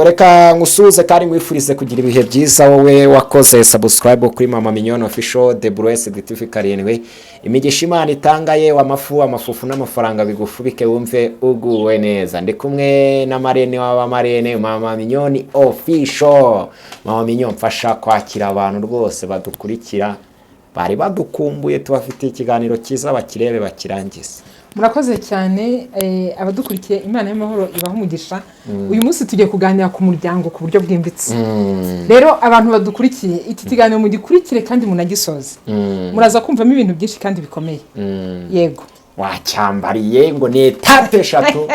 Reka ngusuhuze kandi nkwifurize kugira ibihe byiza, wowe wakoze subscribe kuri Mama Mignone Official de Blessed TV 7. Imigisha Imana itanga, yewe amafu, amafufu n'amafaranga bigufubike, wumve uguwe neza. Ndi kumwe na marraine w'abamarraine, Mama Mignone Official. Mama Mignone, mfasha kwakira abantu rwose badukurikira, bari badukumbuye. Tubafitiye ikiganiro cyiza, bakirebe bakirangize. Murakoze cyane. Abadukurikiye, Imana y'amahoro ibaha umugisha. Uyu munsi tugiye kuganira ku muryango ku buryo bwimbitse. Rero abantu badukurikiye, iki kiganiro mugikurikire kandi munagisoze, muraza kumvamo ibintu byinshi kandi bikomeye. Yego. Wacyambariye ngo ni étape 3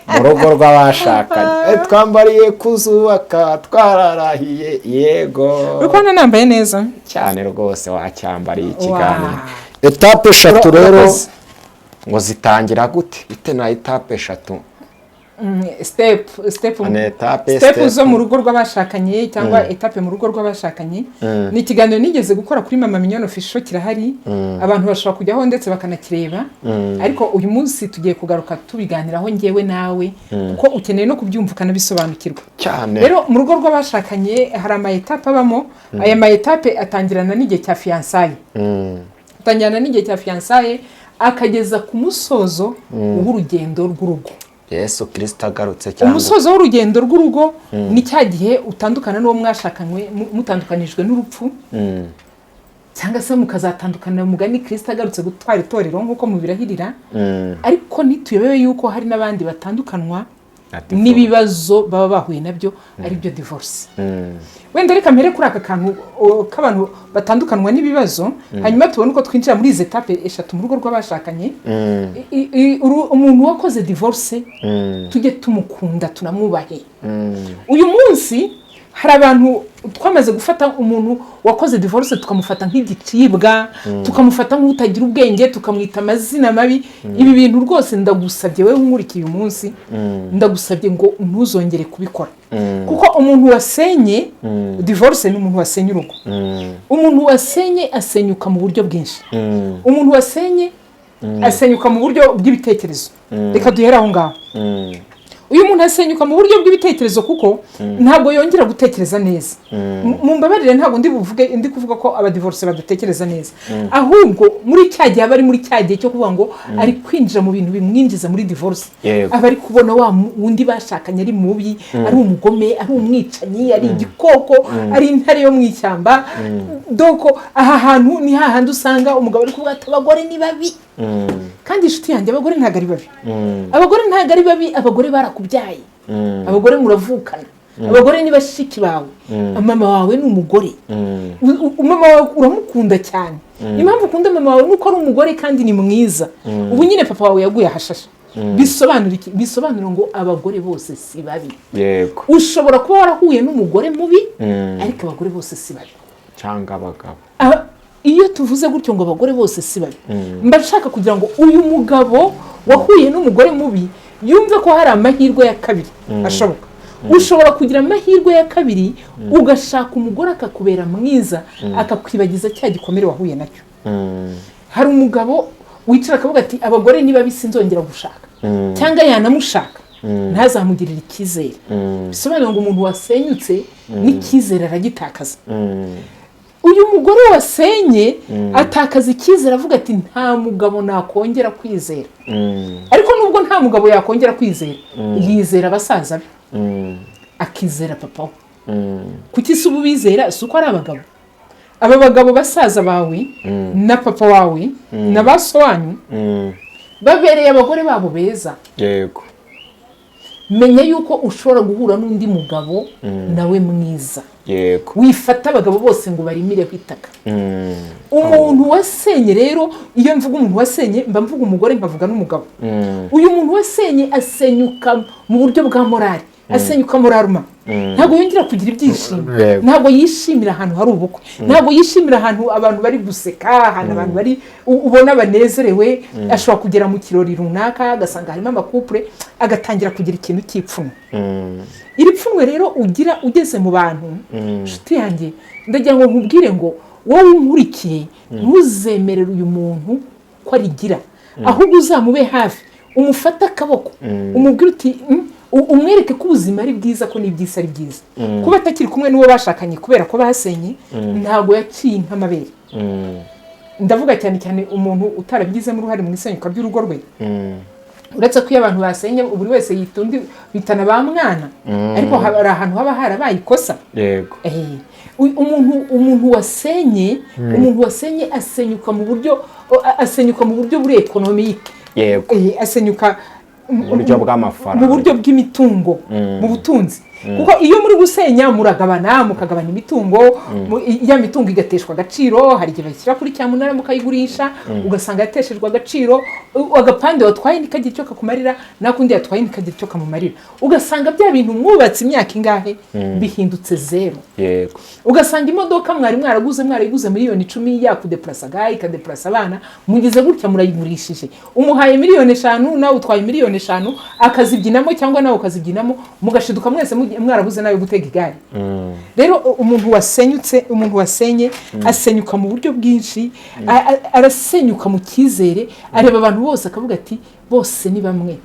mu rugo rw'abashakanye. Twambariye kuzubaka twararahiye, yego. Uri kubona nambaye neza? Cyane rwose, wacyambariye ikiganiro. Étape 3 rero Urakoze. ngo zitangira gute? Bite na étape 3? Step step. Ni étape, step step. zo mu rugo rw'abashakanye cyangwa étape mu rugo rw'abashakanye. Ni ikiganiro nigeze gukora kuri Mama Mignone Official, kirahari, abantu bashobora kujyaho ndetse bakanakireba. Ariko uyu munsi tugiye kugaruka tubiganiraho ngewe nawe, kuko ukeneye no kubyumva ukanabisobanukirwa. Cyane. Rero mu rugo rw'abashakanye hari ama étape abamo. Aya ma étape atangirana n'igihe cya fiançailles, atangirana n'igihe cya fiançailles akageza ku musozo w'urugendo rw'urugo. Yesu Kirisita agarutse cyangwa Umusozo w'urugendo rw'urugo ni cya gihe utandukana n'uwo mwashakanywe, mutandukanijwe n'urupfu, cyangwa se mukazatandukana mugani Kirisita agarutse gutwara itorero nk'uko mubirahirira. Ariko ntituyobewe yuko hari n'abandi batandukanwa Na divorce. n'ibibazo baba bahuye nabyo, aribyo divorce. Wenda reka mpere kuri aka kantu k'abantu batandukanwa n'ibibazo, hanyuma tubone uko twinjira muri izi étape 3 mu rugo rw'abashakanye. Umuntu wakoze divorce tujye tumukunda, tunamwubahe. Uyu munsi hari abantu twamaze gufata umuntu wakoze divorce tukamufata nk'igicibwa, tukamufata nk'utagira ubwenge, tukamwita amazina mabi. Ibi bintu rwose ndagusabye, wowe nkurikiye uyu munsi, ndagusabye ngo ntuzongere kubikora, kuko umuntu wasenye, divorce ni umuntu wasenye urugo. Umuntu wasenye asenyuka mu buryo bwinshi. Umuntu wasenye asenyuka mu buryo bw'ibitekerezo. Reka duhere aho ngaho. Uyu muntu asenyuka mu buryo bw'ibitekerezo kuko ntabwo yongera gutekereza neza. Mumbabarire, ntabwo ndi buvuge, ndi kuvuga ko abadivorce badatekereza neza, ahubwo muri cya gihe aba ari muri cya gihe cyo kuvuga ngo ari kwinjira mu bintu bimwinjiza muri divorce, aba ari kubona wa wundi bashakanye ari mubi, ari umugome, ari umwicanyi, ari igikoko, ari intare yo mu ishyamba. Donc aha hantu ni hahandi usanga umugabo ari kuvuga ati: "Abagore ni babi." Kandi inshuti yanjye, abagore ntabwo ari babi. Abagore ntabwo ari babi. Abagore barakubyaye, abagore muravukana, abagore ni bashiki bawe, mama wawe ni umugore. Mama wawe uramukunda cyane. Impamvu ukunda mama wawe ni uko ari umugore kandi ni mwiza. Ubu nyine papa wawe yaguye ahashashe. Bisobanura iki? Bisobanura ngo abagore bose si babi. Ushobora kuba warahuye n'umugore mubi, ariko abagore bose si babi. Cyangwa abagabo. Iyo tuvuze gutyo ngo abagore bose si babi, mba nshaka kugira ngo uyu mugabo wahuye n'umugore mubi yumve ko hari amahirwe ya kabiri ashoboka. Ushobora kugira amahirwe ya kabiri, ugashaka umugore akakubera mwiza, akakwibagiza cya gikomere wahuye nacyo. Hari umugabo wicara akavuga ati: "Abagore niba sinzongera gushaka," cyangwa yanamushaka ntazamugirire icyizere. Bisobanura ngo umuntu wasenyutse n'icyizere aragitakaza. Uyu mugore wasenye atakaza icyizere, avuga ati: "Nta mugabo nakongera kwizera." Ariko nubwo nta mugabo yakongera kwizera, yizera abasaza be, akizera papa we. Kuki se ubu bizera? Si uko ari abagabo? Aba bagabo basaza bawe na papa wawe na ba so wanyu babereye abagore babo beza. Menya yuko ushobora guhura n'undi mugabo nawe mwiza. Wifata abagabo bose ngo barimireho itaka. Umuntu wasenye rero, iyo mvuga umuntu wasenye mba mvuga umugore, nkavuga n'umugabo. Uyu muntu wasenye asenyuka mu buryo bwa morale, asenyuka moralement. Ntabwo yongera kugira ibyishimo. Ntabwo yishimira ahantu hari ubukwe, ntabwo yishimira ahantu abantu bari guseka, ahantu abantu bari ubona banezerewe. Ashobora kugera mu kirori runaka agasanga harimo amacouple, agatangira kugira ikintu cy'ipfunwe. Iri pfunwe rero ugira ugeze mu bantu, inshuti yanjye, ndagira ngo nkubwire ngo wowe unkurikiye, ntuzemerere uyu muntu ko arigira, ahubwo uzamube hafi, umufate akaboko, umubwire uti: Umwereke ko ubuzima ari bwiza, ko n'iby'isi ari byiza. Kuba atakiri kumwe n'uwo bashakanye kubera ko basenye, ntabwo yaciye nk'amabere. Ndavuga cyane cyane umuntu utarabigizemo uruhare mu isenyuka ry'urugo rwe. Uretse ko iyo abantu basenye, buri wese yita undi, bitana ba mwana, ariko hari ahantu haba harabaye ikosa. Umuntu wasenye asenyuka mu buryo buri économique. Asenyuka Mu buryo bw'amafaranga. Mu buryo bw'imitungo, mu butunzi, kuko iyo muri gusenya muragabana, mukagabana imitungo, ya mitungo igateshwa agaciro. Hari igihe bashyira kuri cyamunara mukayigurisha, ugasanga yateshejwe agaciro. Agapande watwaye ntikagira icyo kakumarira, n'akundi yatwaye ntikagira icyo kamumarira. Ugasanga bya bintu mwubatse imyaka ingahe bihindutse zero. Ugasanga imodoka mwari mwaraguze, mwarayiguze miliyoni 10, yakudepurasaga, ikadepurasa abana, mugize gutya murayigurishije, umuhaye miliyoni 5, nawe utwaye miliyoni 5, akazibyinamo cyangwa nawe ukazibyinamo, mugashiduka mwese mwarabuze nawe gutega igare. Rero umuntu wasenyutse, umuntu wasenye asenyuka mu buryo bwinshi. Arasenyuka mu cyizere, areba abantu bose akavuga ati: "Bose ni bamwe,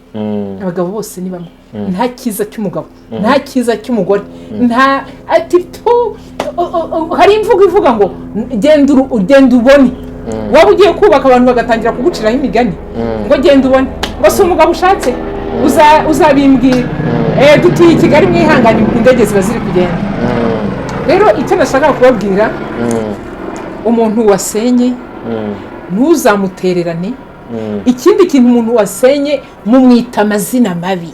abagabo bose ni bamwe, nta cyiza cy'umugabo, nta cyiza cy'umugore." Nta ati tu hari imvugo ivuga ngo genda ugenda ubone. Waba ugiye kubaka, abantu bagatangira kuguciraho imigani ngo: "Genda ubone", ngo: "Si umugabo ushatse, uzabimbwira." Dutuye i Kigali, mwihangane, indege ziba ziri kugenda. Rero icyo nashakaga kubabwira, umuntu wasenye ntuzamutererane. Ikindi kintu, umuntu wasenye mumwita amazina mabi.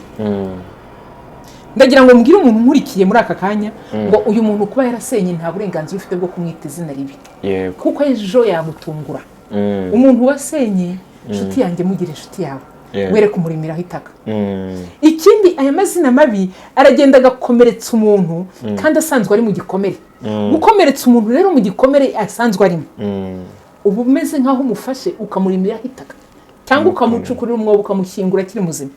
Ndagira ngo mbwire umuntu nkurikiye muri aka kanya ngo uyu muntu kuba yarasenye, nta burenganzira ufite bwo kumwita izina ribi, kuko ejo yagutungura. Umuntu wasenye, inshuti yanjye, mugire inshuti yawe, were kumurimiraho itaka. Ikindi, aya mazina mabi aragenda agakomeretsa umuntu kandi asanzwe ari mu gikomere. Gukomeretsa umuntu rero mu gikomere asanzwe arimo, uba umeze nk'aho umufashe ukamurimiraho itaka cyangwa ukamucukurira umwobo ukamushyingura akiri muzima.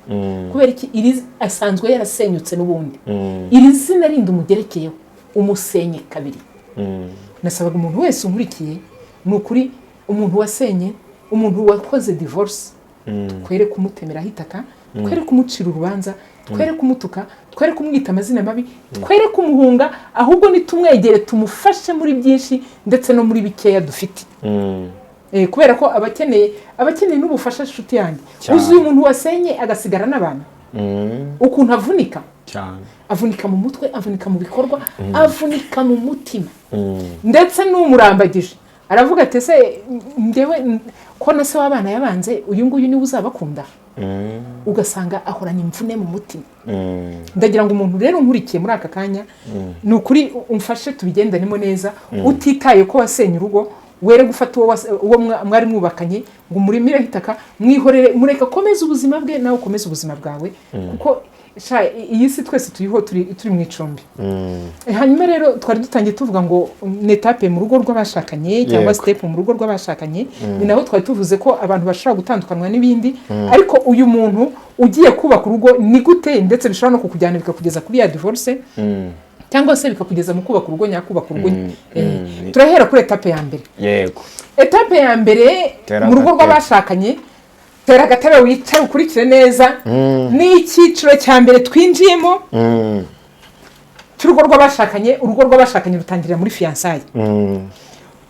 Kubera iki? Iri asanzwe yarasenyutse n'ubundi, iri zina rindi umugerekeyeho, umusenye kabiri. Nasabaga umuntu wese unkurikiye, ni ukuri, umuntu wasenye, umuntu wakoze divorce, twere kumutemeraho itaka, twere kumucira urubanza, twere kumutuka, twere kumwita amazina mabi, twere kumuhunga, ahubwo nitumwegere tumufashe muri byinshi ndetse no muri bikeya dufite. Kubera ko abakeneye n'ubufasha, inshuti yanjye. Uzi uyu muntu wasenye agasigara n'abantu, ukuntu avunika? Avunika mu mutwe, avunika mu bikorwa, avunika mu mutima, ndetse n'umurambagije aravuga ati: "Ese njyewe ko na se w'abana yabanze, uyu nguyu niwe uzabakunda?" Ugasanga ahorana imvune mu mutima. Ndagira ngo umuntu rero nkurikiye muri aka kanya, ni ukuri umfashe tubigendanemo neza, utitaye ko wasenye urugo, were gufata uwo mwari mwubakanye ngo umurimireho itaka. Mwihorere, mureke akomeze ubuzima bwe, nawe ukomeze ubuzima bwawe, kuko sha, iyi si twese turiho, turi mu icumbi. Hanyuma rero twari dutangiye tuvuga ngo ni étape mu rugo rw'abashakanye cyangwa step mu rugo rw'abashakanye. Ni naho twari tuvuze ko abantu bashobora gutandukanywa n'ibindi, ariko uyu muntu ugiye kubaka urugo ni gute, ndetse bishobora no kukujyana bikakugeza kuri ya divorce cyangwa se bikakugeza mu kubaka urugo nyakubaka urugo. Turahera kuri étape ya mbere. Étape ya mbere Tera mu rugo agatebe. rw'abashakanye, tera agatebe wicare ukurikire neza, ni icyiciro cya mbere twinjiyemo cy'urugo rw'abashakanye. Urugo rw'abashakanye rutangirira muri fiançailles.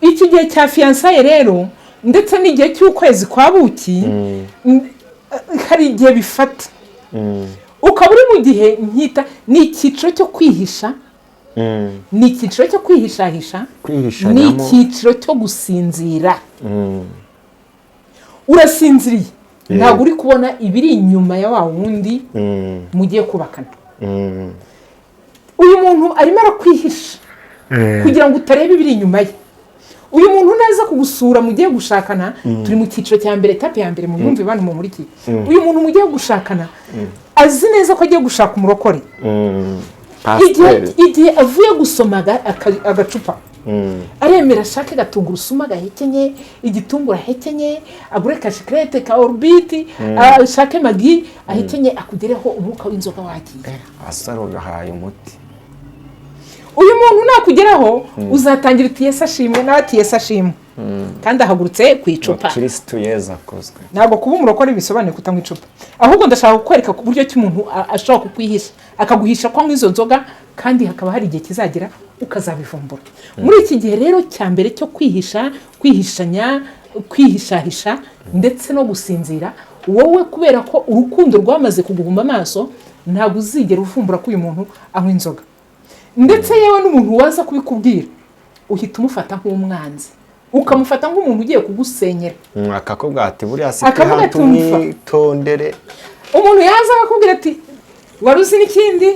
Iki gihe cya fiançailles rero, ndetse n'igihe cy'ukwezi kwa buki, hari igihe bifata ukaba uri mu gihe nkita ni icyiciro cyo kwihisha, ni icyiciro cyo kwihishahisha, ni Kwihishanyamo. icyiciro cyo gusinzira. Urasinziriye, ntabwo uri kubona ibiri inyuma ya wa wundi mugiye kubakana. Uyu muntu arimo arakwihisha kugira ngo utareba ibiri inyuma ye. Uyu muntu naza kugusura mugiye gushakana, turi mu cyiciro cya mbere, étape ya mbere, mu myumvire bantu mumurikiye, uyu muntu mugiye gushakana azi neza ko agiye gushaka umurokore. Igihe Pasiteri. Igihe avuye gusoma agacupa, aremera ashake gatungurusumu agahekenye, igitunguru ahekenye, agure kashikarete ka Orbit, ashake Maggi ahekenye, akugereho umwuka w'inzoga wagiye. Abasore ugahaye umuti. Uyu muntu nakugeraho uzatangira uti: "Yesu ashimwe", nawe ati: "Yesu ashimwe." Kandi ahagurutse ku icupa. Kirisitu Yezu akozwe. Ntabwo kuba umurokore bisobanuye kutanywa icupa, ahubwo ndashaka kukwereka ku buryo ki umuntu ashobora kukwihisha, akaguhisha ko anywa izo nzoga, kandi hakaba hari igihe kizagera ukazabivumbura. Muri iki gihe rero cya mbere cyo kwihisha, kwihishanya, kwihishahisha ndetse no gusinzira, wowe kubera ko urukundo rwamaze kuguhuma amaso, ntabwo uzigera uvumbura ko uyu muntu anywa inzoga. Ndetse yewe n'umuntu waza kubikubwira, uhita umufata nk'umwanzi, ukamufata nk'umuntu ugiye kugusenyera. Akakubwira ati buriya si Akavuga ati, "Umva." Tumwitondere. Umuntu yaza akakubwira ati wari uzi n'ikindi,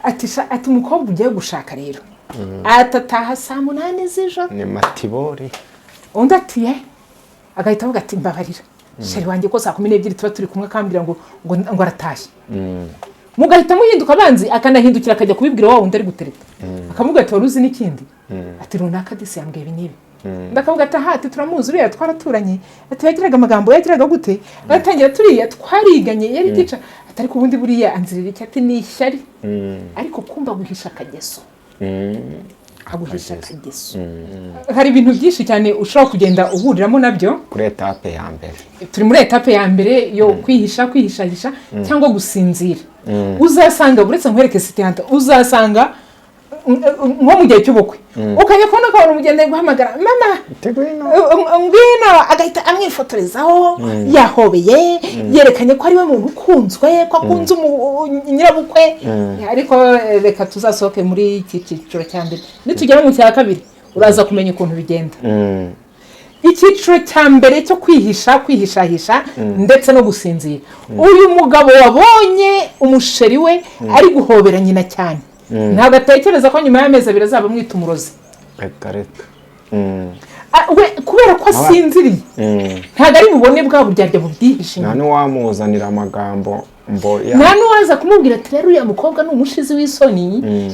ati ati umukobwa ugiye gushaka rero atataha saa 8 z'ijoro. Ni matibori. Undi ati ye, agahita avuga ati mbabarira chéri wanjye, ko saa 12 tuba turi kumwe akambwira ngo aratashye. Mugahita muhinduka abanzi, akanahindukira akajya kubibwira wa wundi ari gutereta, akamubwira ati wari uzi n'ikindi, ati runaka disi yambwiye ibi n'ibi. Undi akavuga ati aha, ati turamuzi uriya, twaraturanye, ati yagiraga amagambo, yagiraga gute, aratangira turiya twariganye, yari tica, ati ariko ubundi buriya anzirira iki, ati ni ishyari. Ariko kumva guhisha akageso, aguhisha akageso. Hari ibintu byinshi cyane ushobora kugenda uhuriramo nabyo. Kuri étape ya mbere. Turi muri étape ya mbere yo kwihisha, kwihishahisha cyangwa gusinzira. Uzasanga, uretse nkwereke sitiyanta, uzasanga nko mu gihe cy'ubukwe ukajya kubona ukabona umugenda ari guhamagara mama, ngwino, ngwino, agahita amwifotorezaho yahobeye, yerekanye ko ari we muntu ukunzwe, ko akunze nyirabukwe. Ariko reka tuzasohoke muri iki cyiciro cya mbere, nitugera mu cya kabiri uraza kumenya ukuntu bigenda. Icyiciro cya mbere cyo kwihisha, kwihishahisha ndetse no gusinzira, uyu mugabo wabonye umusheri we ari guhobera nyina cyane, ntabwo atekereza ko nyuma y'amezi 2 azaba amwita umurozi. Reka reka. Ah, we kubera ko asinziriye, ntabwo ari bubone bwa buryarya bubyihishe Nta inyuma. n'uwamuzanira amagambo mbo ya. Nta n'uwaza kumubwira ati rero uriya mukobwa ni umushizi w'isoni,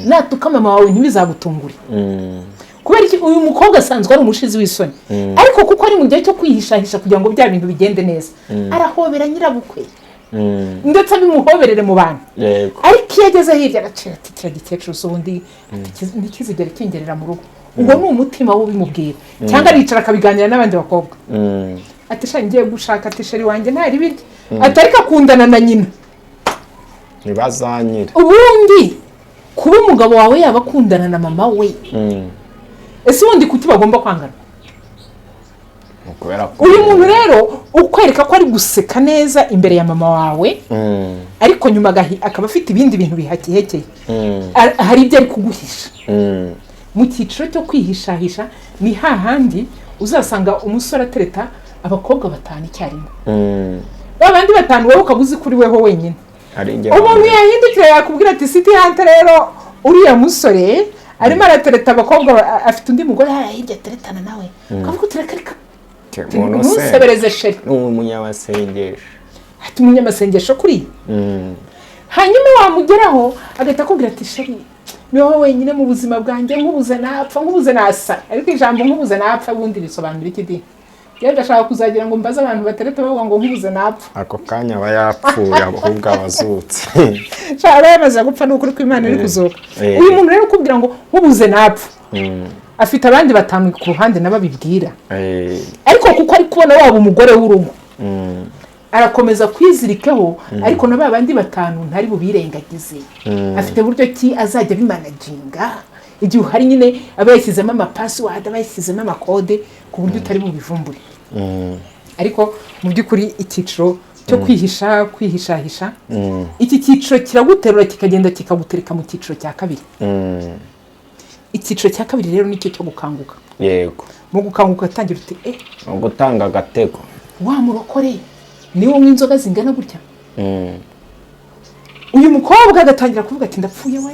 natuka mama wawe ntibizagutungure. Kubera iki? Uyu mukobwa asanzwe ari umushizi w'isoni, ariko kuko ari mu gihe cyo kwihishahisha kugira ngo bya bintu bigende neza, arahobera nyirabukwe, ndetse abimuhoberere mu bantu. Ariko iyo ageze hirya agacira ati kiriya gikecuru se ubundi, ati ntikizigere kingerera mu rugo. Ubwo ni umutima we ubimubwira, cyangwa aricara akabiganira n'abandi bakobwa, ati sha ngiye gushaka, ati chéri wanjye ntari birya, ati ariko akundana na nyina. Ntibazanyira. Ubundi kuba umugabo wawe yaba akundana na mama we, ese ubundi kuki bagomba kwangana? Ni ukubera ko Uyu muntu rero ukwereka ko ari guseka neza imbere ya mama wawe, ariko nyuma akaba afite ibindi bintu bihakihekeye, hari ibyo ari kuguhisha. Mu cyiciro cyo kwihishahisha ni hahandi uzasanga umusore atereta abakobwa batanu icyarimwe. Ba bandi batanu wowe ukaba uzi kuri weho wenyine. Hari igihe Umuntu yahindukira yakubwira ati siti hante rero uriya musore arimo aratereta abakobwa, afite undi mugore hariya hirya ateretana nawe, ukavuga uti reka reka, Umuntu se ntusebereze chéri. Ni umunyamasengesho. Ati umunyamasengesho kuriya. Hanyuma wamugeraho agahita akubwira ati chéri, ni wowe wenyine mu buzima bwanjye, nkubuze napfa, nkubuze nasa. Ariko ijambo nkubuze napfa ubundi risobanura iki di? Yewe, ndashaka kuzagira ngo mbaze abantu batereta bavuga ngo nkubuze napfa. Ako kanya aba yapfuye, ahubwo aba azutse. Sha, aba yamaze gupfa, ni ukuri ko Imana iri kuzuka. Uyu muntu rero ukubwira ngo nkubuze napfa, afite abandi batanu ku ruhande nabo abibwira. Ariko kuko ari kubona waba umugore w'urugo, arakomeza kwizirikaho, ariko na ba bandi batanu ntari bubirengagize. Afite buryo ki azajya abimanaginga igihe uhari nyine, aba yashyizemo amapassword, aba yashyizemo amakode ku buryo utari bubivumbure. Ariko mu by'ukuri icyiciro cyo kwihisha, kwihishahisha, iki cyiciro kiraguterura kikagenda kikagutereka mu cyiciro cya kabiri. Icyiciro cya kabiri rero nicyo cyo gukanguka. Mu gukanguka atangira uti eh, Ni ugutanga agatego. Wa murokore niwe unywa inzoga zingana gutya? Uyu mukobwa agatangira kuvuga ati ndapfuye we,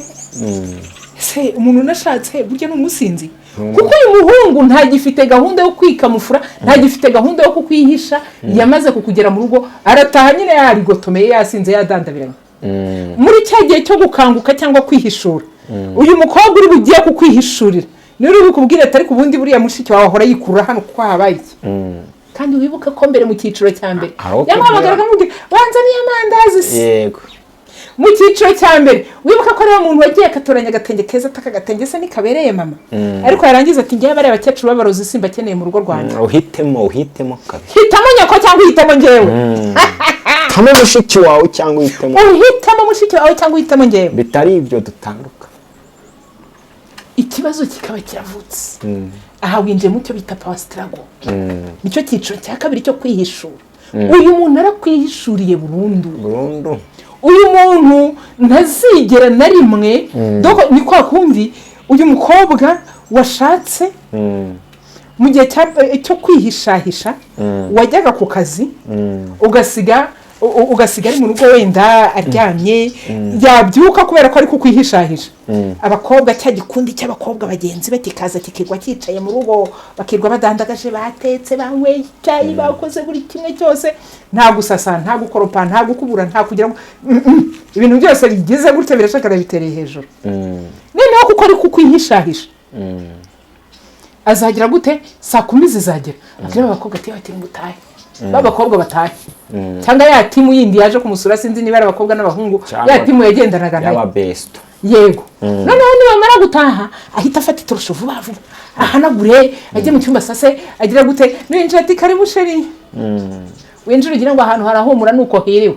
ese umuntu unashatse burya ni umusinzi? Kuko uyu muhungu ntagifite gahunda yo kwikamufura, ntagifite gahunda yo kukwihisha, yamaze kukugera mu rugo, arataha nyine yarigotomeye, yasinze, yadandabiranye. Muri cya gihe cyo gukanguka cyangwa kwihishura, uyu mukobwa uri bugiye kukwihishurira niwe uri bukubwire ati ariko ubundi buriya mushiki wawe ahora yikurura hano kuko habaye iki? Kandi wibuke ko mbere mu cyiciro cya mbere Hari uwo yamuhamagara kubwira. akamubwira wanzaniye amandazi se? Mu cyiciro cya mbere, wibuka ko ariwe muntu wagiye akatoranya agatenge keza, ataka agatenge se nikabereye mama, ariko yarangiza ati: "Ngewe bariya bakecuru b'abarozi simba akeneye mu rugo rwanjye." Uhitemo, uhitemo kabiri. Hitamo nyako cyangwa uhitamo ngewe. Hitamo mushiki wawe cyangwa uhitemo Uhitamo mushiki wawe cyangwa uhitamo ngewe. Bitari ibyo dutandukana. Ikibazo kikaba kiravutse. Aha winjiye mu cyo bita power struggle, nicyo cyiciro cya kabiri cyo kwihishura. Uyu muntu arakwihishuriye burundu. Burundu. Uyu muntu ntazigera na rimwe. Donc ni kwa kundi uyu mukobwa washatse mu gihe cyo kwihishahisha, wajyaga ku kazi ugasiga ari mu rugo, wenda aryamye, yabyuka kubera ko ari kukwihishahisha, abakobwa, cya gikundi cy'abakobwa bagenzi be kikaza kikirwa cyicaye mu rugo, bakirwa badandagaje, batetse, banyweye icyayi, bakoze buri kimwe cyose, nta gusasa, nta gukoropa, nta gukubura, nta kugira ngo ibintu byose bigize gutya birashakara bitereye hejuru. Noneho kuko ari kukwihishahisha, azagira gute? Saa 10 zizagera abwira abakobwa ati: "Bati mutahe." Ba bakobwa batahe, cyangwa ya team yindi yaje kumusura, sinzi niba ari abakobwa n'abahungu, Cyangwa ya team yagendanaga nayo. Yaba besto. Yego. Noneho nibamara gutaha, ahita afata itorosho vuba vuba, ahanagure, ajye mu cyumba sase, agira gute, ninjira ati: "Karibu chéri." Winjira ugira ngo ahantu harahumura nuko hiriwe,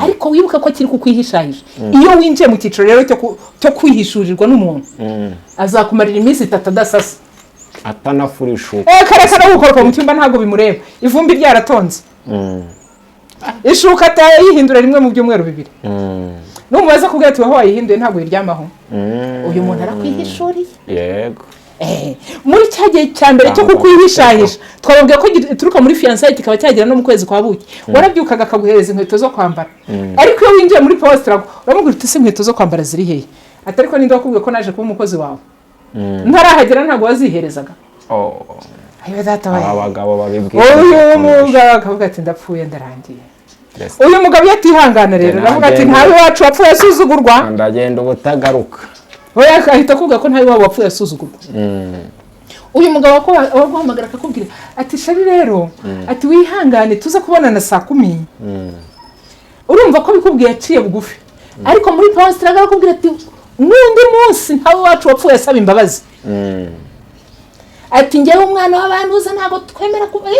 ariko wibuke ko kiri kukwihishahisha. Iyo winjiye mu cyiciro rero cyo kwihishurirwa n'umuntu, azakumarira iminsi 3 adasasa, atanafurisha uko. Eh, kare kare, gukoropa mu cyumba ntabwo bimureba, ivumbi ryaratonze, ishuka atayihindura rimwe mu byumweru 2. Numubaza kubwira ati: "Wowe wayihinduye?" Ntabwo uyiryamaho. Uyu muntu arakwihishuriye. Muri cya gihe cya mbere cyo kukwihishahisha, twababwiye ko gituruka muri fiançailles kikaba cyagera no mu kwezi kwa buki, warabyukaga akaguhereza inkweto zo kwambara. Ariko iyo winjiye muri power struggle, uramubwira uti: "Ese inkweto zo kwambara ziri hehe?" Ati: "Ariko ninde wakubwiye ko naje kuba umukozi wawe? Ntarahagera ntabwo waziherezaga?" Oh, Ayo data we! Aba bagabo babibwira. Uyu mugabo akavuga ati: "Ndapfuye, ndarangiye." Yes. Uyu mugabo iyo atihangana rero, aravuga ati: "Ntawe iwacu wapfuye asuzugurwa." Ndagenda ubutagaruka. Oya, ahita akubwira ko ntawe iwabo wapfuye asuzugurwa. Uyu mugabo waguhamagara akakubwira ati: "Chéri rero," ati, "wihangane tuze kubonana saa 10." Urumva ko bikubwiye aciye bugufi, ariko muri power struggle arakubwira ati: "N'undi munsi ntawe iwacu wapfuye asaba imbabazi." Ati: "Njyewe umwana w'abantu uza ntabwo twemera kuba."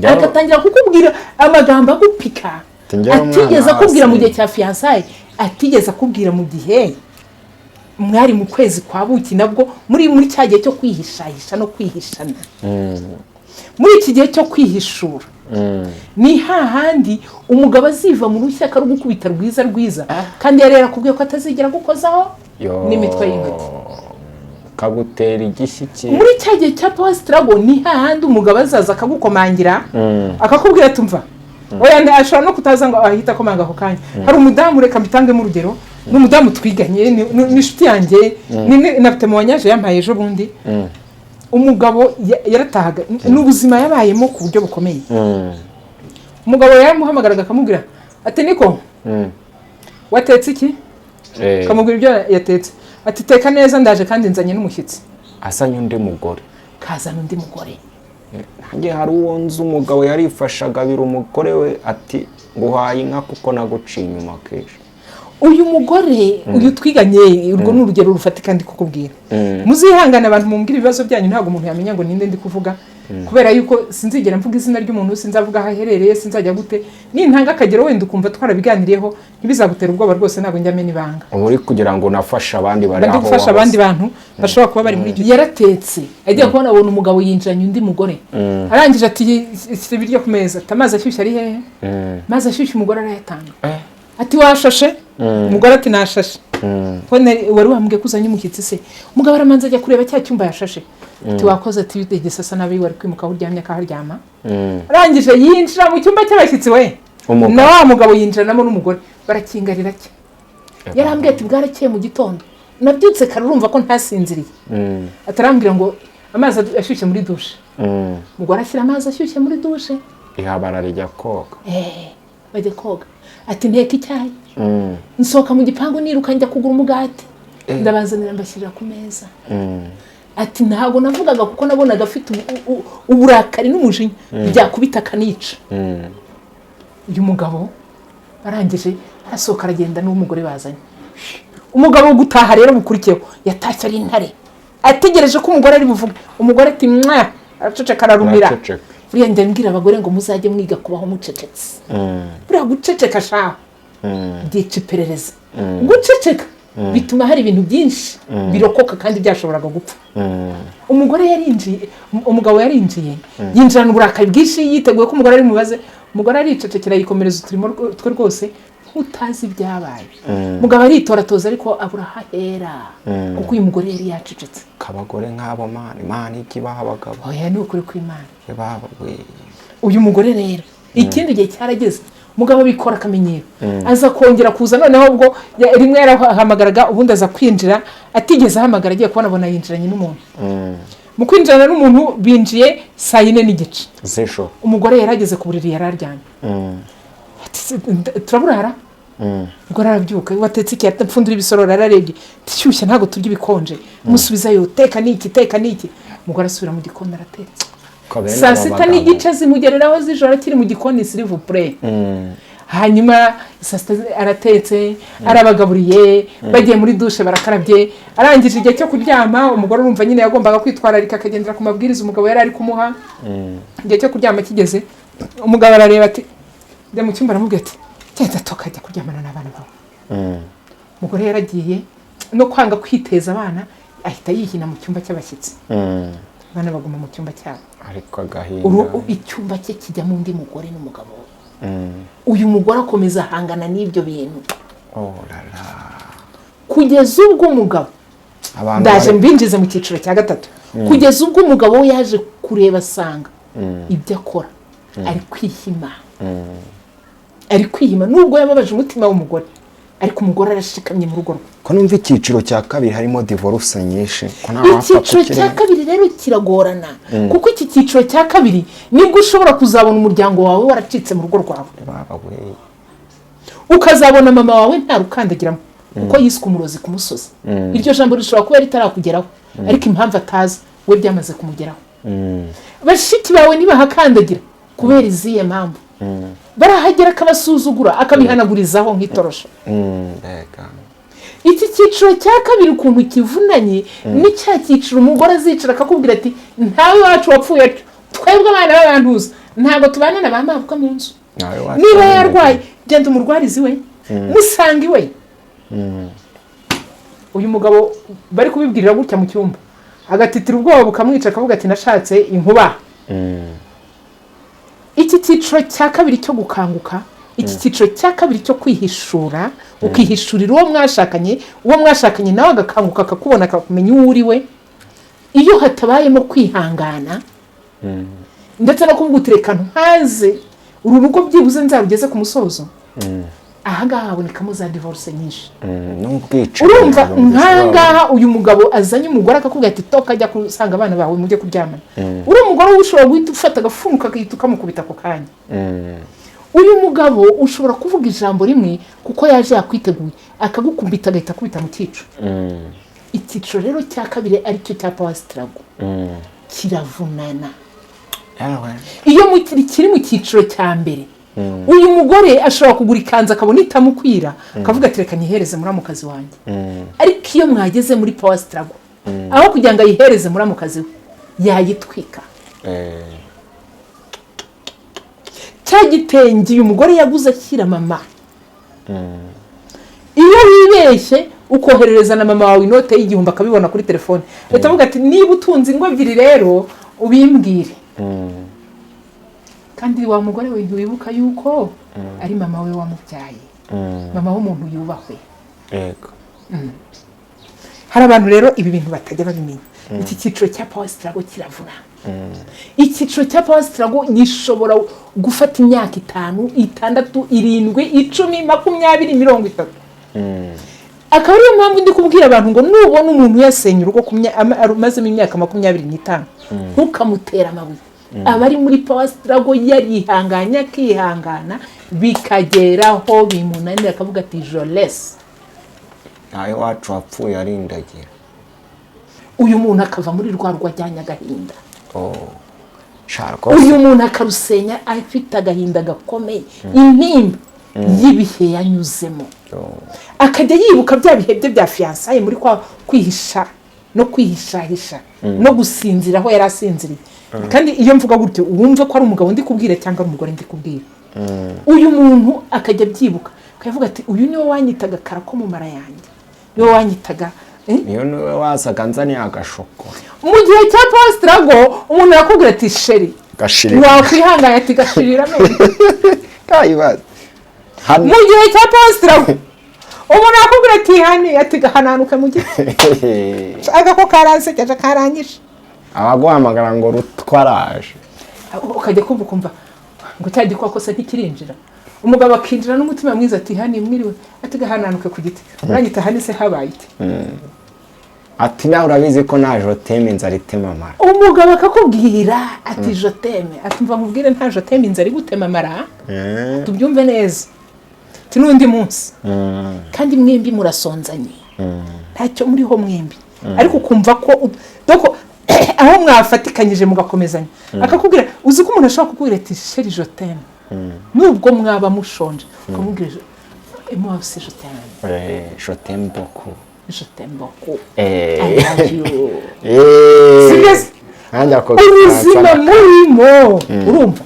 Agatangira kukubwira amagambo agupika Ati, "Njyewe umwana atigeze akubwira mu w'abasore." gihe cya fiançailles, atigeze akubwira mu gihe mwari mu kwezi kwa buki, nabwo muri cya gihe cyo kwihishahisha no kwihishana. Muri iki gihe cyo kwihishura ni hahandi umugabo aziva mu rushyi akarugukubita rwiza rwiza, kandi yari yarakubwiye ko atazigera agukozaho Yo. n'imitwe y'intoki. Kagutera igishyiki. Muri cya gihe cya power struggle ni hahandi umugabo azaza akagukomangira, akakubwira ati: "Umva." Oya, ashobora no kutaza ngo ahite akomanga ako kanya. Hari umudamu, reka mbitangemo urugero, ni umudamu twiganye, ni inshuti yanjye, na témoignage yampaye ejo bundi. Umugabo yaratahaga, ni ubuzima yabayemo ku buryo bukomeye. Umugabo yaramuhamagaraga akamubwira ati: "Niko, watetse iki?" Akamubwira ibyo yatetse, ati: "Teka neza, ndaje kandi nzanye n'umushyitsi." Azanye undi mugore. Kazana undi mugore. Nanjye hari uwo nzi, umugabo yarifashaga abira umugore we ati: "Nguhaye inka kuko naguciye inyuma kenshi." Uyu mugore, uyu twiganye, urwo ni urugero rufatika ndi kukubwira. Muzihangane abantu mumbwira ibibazo byanyu, ntabwo umuntu yamenya ngo ninde ndi kuvuga, kubera yuko sinzigera mvuga izina ry'umuntu, sinzavuga aho aherereye, sinzajya gute. Nintanga akagero wenda ukumva twarabiganiriyeho, ntibizagutera ubwoba rwose, ntabwo njya amena ibanga. Uba uri kugira ngo unafashe abandi bari Ndi aho gufasha abandi wahoze. bantu bashobora kuba bari muri icyo. Yaratetse, agiye kubona abona umugabo yinjiranye undi mugore. Arangije ati: "Shyira ibiryo ku meza." Ati: "Amazi ashyushye ari hehe?" Amazi ashyushye umugore arayatanga. Ati: "Washashe?" Umugore ati: "Nashashe." Ko wari wambwiye ko uzanye umushyitsi se? Umugabo aramanza ajya kureba cya cyumba yashashe, ati: "Wakoze." Ati: "Wigeze asa nabi, wari kwimuka aho uryamye akaharyama." Arangije yinjira mu cyumba cy'abashyitsi we Umugabo. na wa mugabo yinjiranamo n'umugore, barakingarira cye. Yarambwiye ati: "Bwarakeye mu gitondo, nabyutse kare, urumva ko ntasinziriye." Atarambwira ngo amazi ashyushye muri douche. Umugore ashyira amazi ashyushye muri douche. Ihabara rijya koga. Bajya koga. Ati: "Nteka icyayi, nsohoka mu gipangu niruka njya kugura umugati, ndabazanira mbashyirira ku meza." Ati: "Ntabwo navugaga kuko nabonaga afite uburakari n'umujinya byakubita akanica." Uyu mugabo arangije Arasohoka aragenda n'umugore bazanye. Umugabo wo gutaha rero bukurikiyeho yatashye ari intare, ategereje ko umugore ari buvuge. Umugore ati mwa, araceceka, ararumira. Araceceka. Buriya njya mbwira abagore ngo muzajye mwiga kubaho mucecetse. Buriya guceceka shaho byica iperereza. Guceceka bituma hari ibintu byinshi birokoka kandi byashoboraga gupfa. Umugore yarinjiye, umugabo yarinjiye, yinjirana uburakari bwinshi, yiteguye ko umugore ari mubaze. Umugore aricecekera, yikomereza uturimo twe rwose nk'utazi ibyabaye. Umugabo aritoratoza, ariko abura aho ahera kuko uyu mugore yari yacecetse. Abagore nk'abo, Mana, Imana ijya ibaha abagabo. Oya, ni ukuri kw'Imana. Baba we. Uyu mugore rero ikindi gihe cyarageze, umugabo abikora akamenyero, aza kongera kuza noneho ubwo rimwe yarahamagaraga, ubundi aza kwinjira atigeze ahamagara. Agiye kubona abona yinjiranye n'umuntu. Mu kwinjirana n'umuntu, binjiye saa 4:30 z'ijoro. Umugore yari ageze ku buriri, yari aryamye. Ati, "Turaburara." Umugore arabyuka, watetse iki? Apfundura ibisorori, ararebye, shyushya, ntabwo turya ibikonje. Musubizayo, teka n'iki, teka n'iki. Umugore asubira mu gikoni, aratetse. Ko bene Saa abo sita bagabo. n'igice zimugereraho z'ijoro, akiri mu gikoni, s'il vous plaît. Hanyuma saa 6 aratetse, arabagaburiye, bagiye muri douche, barakarabye, arangije. Igihe cyo kuryama, umugore urumva nyine yagombaga kwitwararika, akagendera ku mabwiriza umugabo yari ari kumuha. Igihe cyo kuryama kigeze, umugabo arareba ati, njya mu cyumba, aramubwira ati genda tukajya kuryamana n'abana bawe. Umugore yaragiye, no kwanga kwiteza abana, ahita yihina mu cyumba cy'abashyitsi. Abana baguma mu cyumba cyabo. Ariko agahinda. Icyumba cye kijyamo undi mugore n'umugabo we. Uyu mugore akomeza ahangana n'ibyo bintu Oh la la. kugeza ubwo umugabo Abantu ndaje mbinjize mu cyiciro cya gatatu, kugeza ubwo umugabo we yaje kureba asanga ibyo akora ari kwihima, ari kwihima. Nubwo yababaje umutima w'umugore, ariko umugore arashikamye mu rugo rwe. Ko numva icyiciro cya kabiri harimo divorce nyinshi, ko nta wapfa Icyiciro cya kukireba. kabiri rero kiragorana, kuko iki cyiciro cya kabiri nibwo ushobora kuzabona umuryango wawe waracitse mu rugo rwawe. Baba we. Ukazabona mama wawe nta rukandagiramo kuko yiswe umurozi ku musozi. Iryo jambo rishobora kuba ritarakugeraho, ariko impamvu atazi we byamaze kumugeraho. Bashiki bawe ntibahakandagira kubera izihe mpamvu? Barahagera akabasuzugura, akabihanagurizaho nk'itorosho. Mbega. Iki cyiciro cya kabiri ukuntu kivunanye, ni cya cyiciro umugore azicara akakubwira ati ntawe iwacu wapfuye atyo, twebwe abana b'abantuza ntabwo tubana na ba mabwa mu nzu. Nawe wacu Niba wamenya. yarwaye, genda umurwarize iwe, musanga iwe. Uyu mugabo bari kubibwirira gutya mu cyumba, agatitira, ubwoba bukamwica, akavuga ati nashatse inkuba. Iki cyiciro cya kabiri cyo gukanguka, iki cyiciro cya kabiri cyo kwihishura, ukihishurira uwo mwashakanye, uwo mwashakanye nawe agakanguka, akakubona, akakumenya uwo uri we, iyo hatabayemo kwihangana ndetse no kuvuga uti reka ntaze uru rugo, byibuze nzarugeze ku musozo, ahangaha habonekamo za divorce nyinshi. N'ubwicanyi. Urumva ntabwo bishobora. Nkangaha uyu mugabo azanye umugore akakubwira ati toka, ajya gusanga abana bawe mujye kuryamana. Uri umugore we, ushobora guhita ufata agafuni ukagahita ukamukubita ako kanya. Uyu mugabo ushobora kuvuga ijambo rimwe kuko yaje yakwiteguye, akagukubita, agahita akubita mu cyico. Icyiciro rero cya kabiri, aricyo cya power struggle, kiravunana. Yawe. Iyo kiri mu cyiciro cya mbere, uyu mugore ashobora kugura ikanzu akabona itamukwira, akavuga ati reka nyihereze muramukazi wanjye. Ariko iyo mwageze muri power struggle, aho kugira ngo ayihereze muramukazi we, yayitwika. Cya gitenge uyu mugore yaguze ashyira mama, iyo wibeshye ukoherereza na mama wawe inote y'1000 akabibona kuri telefone, ahita avuga ati niba utunze ingo ebyiri rero ubimbwire. Kandi wa mugore we, ntiwibuka yuko ari mama we wamubyaye? Mama w'umuntu yubahwe. Yego. Hari abantu rero ibi bintu batajya babimenya. Iki cyiciro cya power struggle kiravuna. Icyiciro cya power struggle gishobora gufata imyaka 5, 6, 7, 10, 20, 30. Akaba ariyo mpamvu ndi kubwira abantu ngo nubona umuntu yasenya urugo amazemo imyaka 25, ntukamutere amabuye. Aba ari muri power struggle, yarihanganye, akihangana, bikageraho bimunanira, akavuga ati joresi. Ntawe wacu wapfuye arindagira. Uyu muntu akava muri rwa rwo ajyanye agahinda. Oh, sha rwose. Uyu muntu akarusenya afite agahinda gakomeye, intimba. y'ibihe yanyuzemo, akajya yibuka bya bihe bye bya fiançailles, muri kwa kwihisha no kwihishahisha no gusinzira aho yari asinziriye. Kandi iyo mvuga gutyo, wumve ko ari umugabo ndi kubwira cyangwa ari umugore ndi kubwira. Uyu muntu akajya abyibuka, akavuga ati: "Uyu niwe wanyitaga kara ko mu mara yanjye, niwe wanyitaga, eh?" Niyo niwe wazaga nzaniye agashokora. Mu gihe cya power struggle, umuntu arakubwira ati: "Chéri, Gashirira. wakwihangana?" Ati: "Gashirira none." Kayibaza hano. Mu gihe cya power struggle, umuntu arakubwira ati: "Honey," ati: "Gahananuke mu giti agako karansekeje, karanyishe." Abaguhamagara ngo rutwaraje. Ukajya kumva ukumva ngo cya gikoko se ntikirinjira. Umugabo akinjira n'umutima mwiza ati: "Honey, mwiriwe?" Ati: "Gahananuke ku giti, uranyita honey se habaye ite?" Ati: "Nawe urabizi ko nta je t'aime inzara itema amara." Umugabo akakubwira ati: "Je t'aime." Ati: "Mva nkubwire, nta je t'aime inzara igutema amara, tubyumve neza." Ati: "N'undi munsi kandi mwembi murasonzanye, ntacyo muriho mwembi, ariko ukumva ko doko aho mwafatikanyije mugakomezanya." Akakubwira, uzi ko umuntu ashobora kukubwira ati: "Chéri, je t'aime," nubwo mwaba mushonje, ukamubwira: "Moi aussi je t'aime." Je t'aime beaucoup. Je t'aime beaucoup. I love you. Sibyo se? Nanjye ako Ubuzima Gifaransa. murimo, urumva,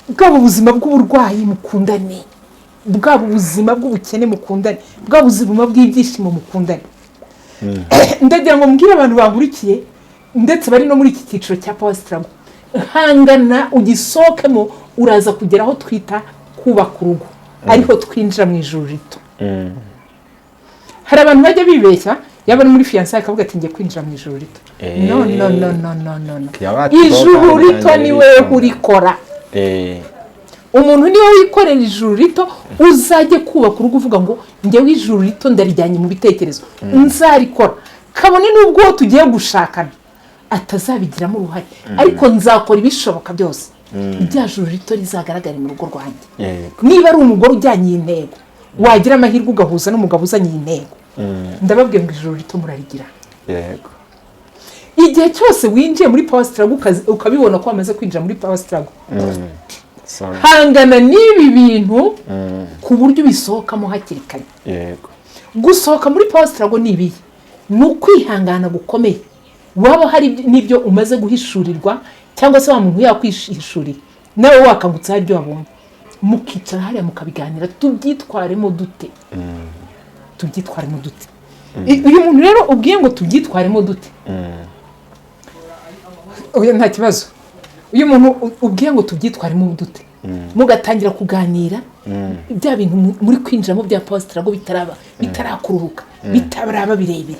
bwaba ubuzima bw'uburwayi mukundane, bwaba ubuzima bw'ubukene mukundane, bwaba ubuzima bw'ibyishimo mukundane. Ndagira ngo mbwire abantu bankurikiye, ndetse bari no muri iki cyiciro cya power struggle: hangana ugisohokemo, uraza kugera aho twita kubaka urugo, ariho twinjira mu ijuru rito. Hari abantu bajya bibeshya, yaba ari muri fiançailles akavuga ati: "Ngiye kwinjira mu ijuru rito." No, no, no, no, no, no, no. Yaba ati, Ijuru "Boga, rito ryanjye ni wewe rito." urikora. Umuntu niwe wikorera ijuru rito. Uzajye kubaka urugo uvuga ngo: "Njyewe ijuru rito ndarijyanye mu bitekerezo, nzarikora kabone n'ubwo uwo tugiye gushakana atazabigiramo uruhare, ariko nzakora ibishoboka byose rya juru rito rizagaragare mu rugo rwanjye." Niba ari umugore ujyanye iyi ntego, wagira amahirwe ugahuza n'umugabo uzanye iyi ntego, ndababwiye ngo ijuru rito murarigira. Igihe cyose winjiye muri power struggle, ukabibona ko wamaze kwinjira muri power struggle, Sorry. hangana n'ibi bintu ku buryo ubisohokamo hakiri kare. Gusohoka muri power struggle ni ibihe? Ni ukwihangana gukomeye. Waba hari n'ibyo umaze guhishurirwa, cyangwa se wa muntu yakwihishurira, nawe wakangutse hari ibyo wabonye, mukicara hariya mukabiganira: tubyitwaremo dute? Tubyitwaremo dute? Uyu muntu rero ubwiye ngo tubyitwaremo dute, oya, nta kibazo. Uyu muntu ubwiye ngo tubyitwaremo dute, mugatangira kuganira bya bintu muri kwinjiramo bya power struggle bitaraba, bitarakururuka, bitaraba birebire.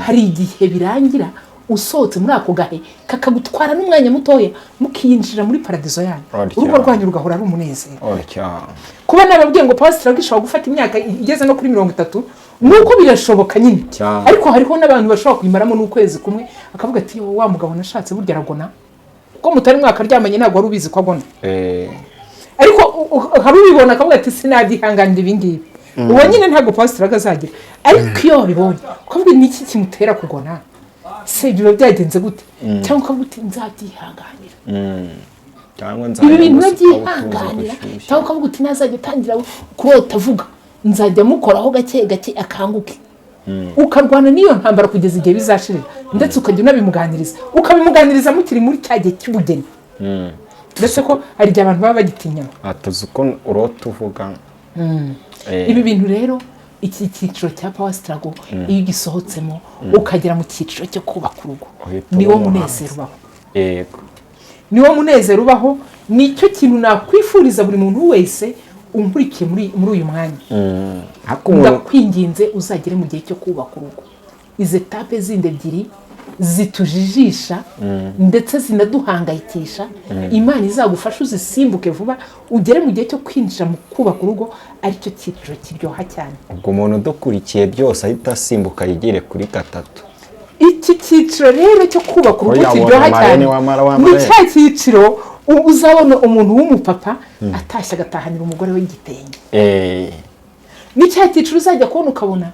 Hari igihe birangira usohotse muri ako gahe kakagutwara n'umwanya mutoya, mukiyinjira muri paradizo yanyu. Orya. Urugo rwanyu rugahora ari umunezero. Orya. Kuba nababwiye ngo power struggle ishobora gufata imyaka igeze no kuri 30, nuko birashoboka nyine. Cyane. Ariko hariho n'abantu bashobora kuyimaramo n'ukwezi kumwe, akavuga ati: "Yo, wa mugabo nashatse burya aragona." Kuko mutari mwakaryamanye ntabwo wari ubizi ko agona. Ariko hari ubibona akavuga ati: "Sinabyihanganira ibi ngibi." Uwo nyine ntabwo power struggle azagira. Ariko iyo wabibonye ukavuga: "Ni iki kimutera kugona se? Biba byagenze gute?" Cyangwa ukavuga uti: "Nzabyihanganira." Cyangwa Ibi nzajya bintu gusuka utuzi urabyihanganira. dushyushye. Cyangwa ukavuga uti: "Nazajya utangira kurota avuga, nzajya mukoraho gake gake akanguke." Ukarwana n'iyo ntambara kugeza igihe bizashirira, ndetse ukajya unabimuganiriza, ukabimuganiriza mukiri muri cya gihe cy'ubugeni, ndetse ko hari igihe abantu baba bagitinyana. Atuzi uko urota uvuga. Ibi bintu rero, iki cyiciro cya power struggle, iyo ugisohotsemo ukagera mu cyiciro cyo kubaka urugo, Uhita uba niwo umuhanzi. munezero ubaho. Niwo munezero ubaho. Nicyo kintu nakwifuriza buri muntu wese unkurikiye muri uyu mwanya. Ariko umuntu Ndakwinginze, uzagere mu gihe cyo kubaka urugo, izi étapes zindi ebyiri zitujijisha ndetse zinaduhangayikisha, Imana izagufasha uzisimbuke vuba, ugere mu gihe cyo kwinjira mu kubaka urugo, aricyo cyiciro kiryoha cyane. Ubwo umuntu udukurikiye byose ahita asimbuka yigire kuri gatatu. Iki cyiciro rero cyo kubaka urugo Oya, kiryoha wamara cyane ni wamara, ni wamara. cya cyiciro uzabona umuntu w'umupapa atashye agatahanira umugore we igitenge. Ni cya cyiciro uzajya kubona ukabona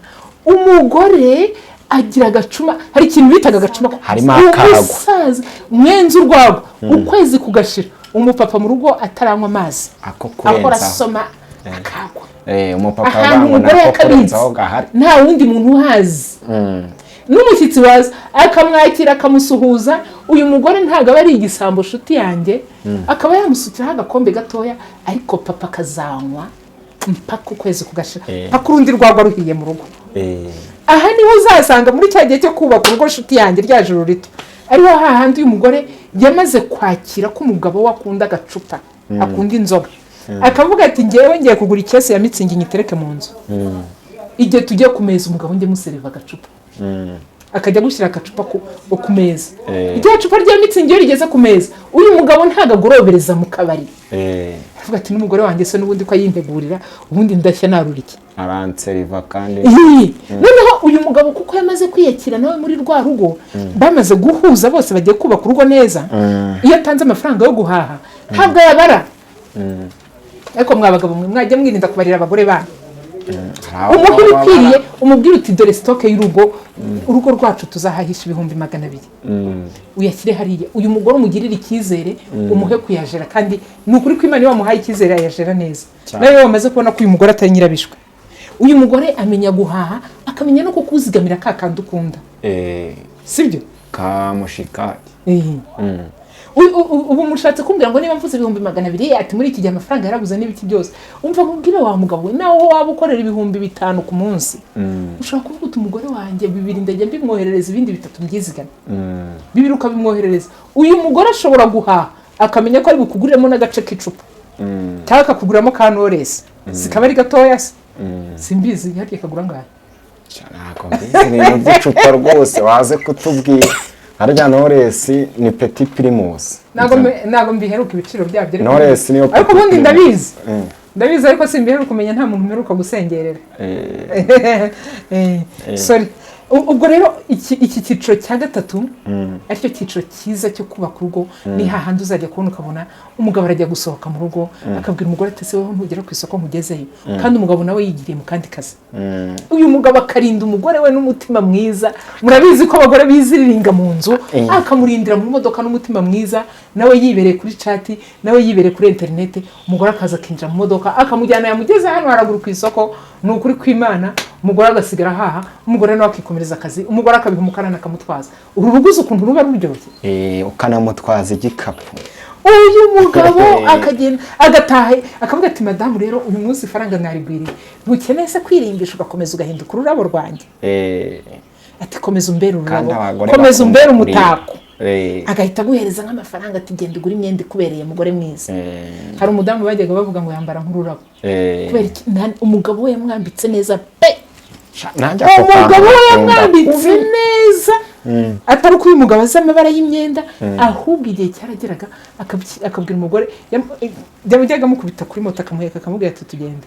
umugore agira agacuma, hari ikintu bitaga agacuma. Harimo akagwa. Umusaza mwenze urwagwa, ukwezi kugashira umupapa mu rugo ataranywa amazi, Ako ahora kurenzaho. asoma. Akagwa. Umupapa ahantu avuga ngo umugore nako yakabitse kurenzaho gahari. Nta wundi muntu uhazi, n'umushyitsi waza akamwakira, akamusuhuza. Uyu mugore ntabwo aba ari igisambo, nshuti yanjye, akaba yamusukiraho agakombe gatoya, ariko papa akazanywa mpaka ukwezi kugashira, mpaka urundi rwagwa ruhiye mu rugo. Aha niho uzasanga muri cya gihe cyo kubaka urugo, nshuti yanjye, rya joro rito, ariho hahandi uyu mugore yamaze kwakira ko umugabo we akunda agacupa, akunda inzoga, akavuga ati: "Ngewe ngiye kugura ikesi ya Mützig nyitereke mu nzu. Igihe tugiye ku meza, umugabo njye museriva agacupa." Akajya gushyira agacupa ku meza. Rya cupa rya Mützig iyo rigeze ku meza, uyu mugabo ntabwo agorobereza mu kabari. Aravuga ati: "N'umugore wanjye se n'ubundi ko ayintegurira, ubundi ndashya narura iki?" Aranseriva kandi. Ii! Noneho uyu mugabo, kuko yamaze kwiyakira nawe muri rwa rugo, bamaze guhuza bose, bagiye kubaka urugo neza, iyo atanze amafaranga yo guhaha ntabwo ayabara. Ariko mwa bagabo mwe, mwajya mwirinda kubarira abagore banyu. Hari Umuhe abagabo ibikwiriye, umubwire uti: "Dore stock y'urugo, urugo rwacu tuzahahisha 200,000, uyashyire hariya." Uyu mugore umugirire icyizere, umuhe kuyajera, kandi ni ukuri ko Imana iyo wamuhaye icyizere ayajera neza. Cyane. Nawe wamaze kubona ko uyu mugore atari nyirabishwe, uyu mugore amenya guhaha, akamenya no kukuzigamira ka kandi ukunda. Sibyo? Kamushikaki. Ubu mushatse kumbwira ngo niba mvuze 200,000, ati muri iki gihe amafaranga yarabuze n'ibiki byose. Umva nkubwire wa mugabo we, nawe waba ukorera 5000 ku munsi, ushobora kuvuga uti: "Umugore wanjye bibiri ndajya mbimwoherereza, ibindi bitatu mbyizigame." Bibiri ukabimwoherereza, uyu mugore ashobora guhaha akamenya ko ari bukuguriremo n'agace k'icupa, cyangwa akakuguriramo ka Knowless, sikaba ari gatoya se, simbizi, harya kagura angahe? Ntabwo mbizi ibintu by'icupa rwose, waze kutubwira. Harya Knowless ni Petit Primus? Ntabwo mbiheruka ibiciro byabyo, ariko Knowless niyo ariko Petit ubundi Primus. Ndabizi, ndabizi, ariko simbiheruka kumenya, nta muntu mperuka gusengerera. Sorry. Ubwo rero iki cyiciro cya gatatu, aricyo cyiciro cyiza cyo kubaka urugo, ni hahandi uzajya kubona ukabona umugabo arajya gusohoka mu rugo, akabwira umugore ati: "Ese wowe ntugera ku isoko nkugezeyo?" Kandi umugabo nawe yigiriye mu kandi kazi. Uyu mugabo akarinda umugore we n'umutima mwiza. Murabizi ko abagore biziriringa mu nzu. Akamurindira mu modoka n'umutima mwiza, nawe yibereye kuri chat, nawe yibereye kuri interineti. Umugore akaza akinjira mu modoka, akamujyana, yamugeze hano haraguru ku isoko, ni ukuri kw'Imana, umugore agasigara ahaha, umugore nawe akikomereza akazi, umugore akabiha umukarani akamutwaza. Uru rugo uzi ukuntu ruba ruryoshye? Ukanamutwaza igikapu. Uyu mugabo akagenda agataha, akavuga ati: "Madamu rero, uyu munsi ifaranga narigwiriye, ntukeneye se kwirimbisha ugakomeza ugahinduka ururabo rwanjye?" Ati: "Komeza umbere Kandi ururabo, abagore komeza bakunda umbere kurira. umutako." Agahita aguhereza nk'amafaranga ati: "Genda ugure imyenda ikubereye, mugore mwiza." Hari umudamu bajyaga bavuga ngo yambara nk'ururabo. Kubera iki? Umugabo we yamwambitse neza pe. Nanjye ako kantu Umugabo we ngakunda. yamwambitse neza, atari uko uyu mugabo azi amabara y'imyenda, ahubwo igihe cyarageraga akabwira umugore, yajyaga amukubita kuri moto, akamuheka, akamubwira ati: "Tugende."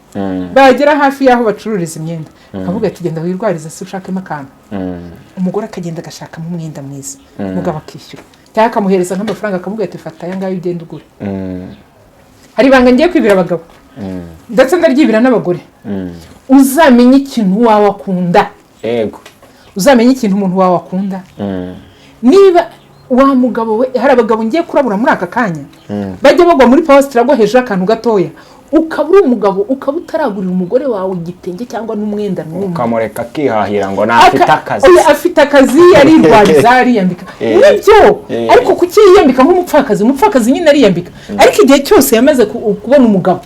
Bagera hafi y'aho bacururiza imyenda, akavuga ati: "Genda wirwarize se ushakemo akantu." Umugore akagenda agashakamo umwenda mwiza, umugabo akishyura, cyangwa akamuhereza nk'amafaranga, akamubwira ati: "Fata aya ngaya ugende ugure." Hari ibanga ngiye kwibira abagabo, ndetse ndaryibira n'abagore. Uzamenye ikintu wawe akunda. Uzamenye ikintu umuntu wawe akunda. Niba wa mugabo we, hari abagabo ngiye kurabura muri aka kanya bajya bagwa muri power struggle hejuru y'akantu gatoya, ukaba uri umugabo, ukaba utaragurira umugore wawe igitenge cyangwa n'umwenda n'umwe, ukamureka akihahira ngo ntafite akazi. Oya, afite akazi, arirwariza, ariyambika. Nibyo. Ariko kuki yiyambika nk'umupfakazi? Umupfakazi nyine ariyambika, ariko igihe cyose yamaze kubona umugabo,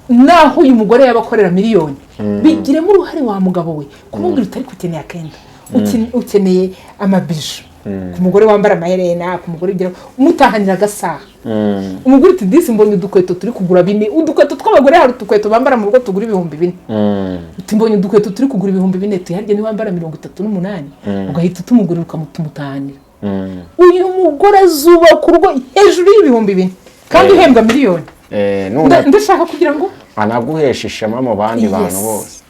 naho uyu mugore yaba akorera miliyoni, bigiremo uruhare wa mugabo we kumubwira uti: "Ariko ukeneye akenda, ukeneye amabiju." Ku mugore wambara amaherena, ku mugore ugira, umutahanira agasaha, umugore uti: "Disi mbonye udukweto turi kugura bine." Udukweto tw'abagore, hari udukweto bambara mu rugo tugura 4000. Uti: "Mbonye udukweto turi kugura 4000." Tuharya niwambara 38, ugahita utumugurira, ukamutumutanira. Uyu mugore azubaka urugo hejuru y'4000 kandi uhembwa miliyoni. None Ndashaka kugira ngo anaguhesha ishema mu bandi bantu Yes. bose.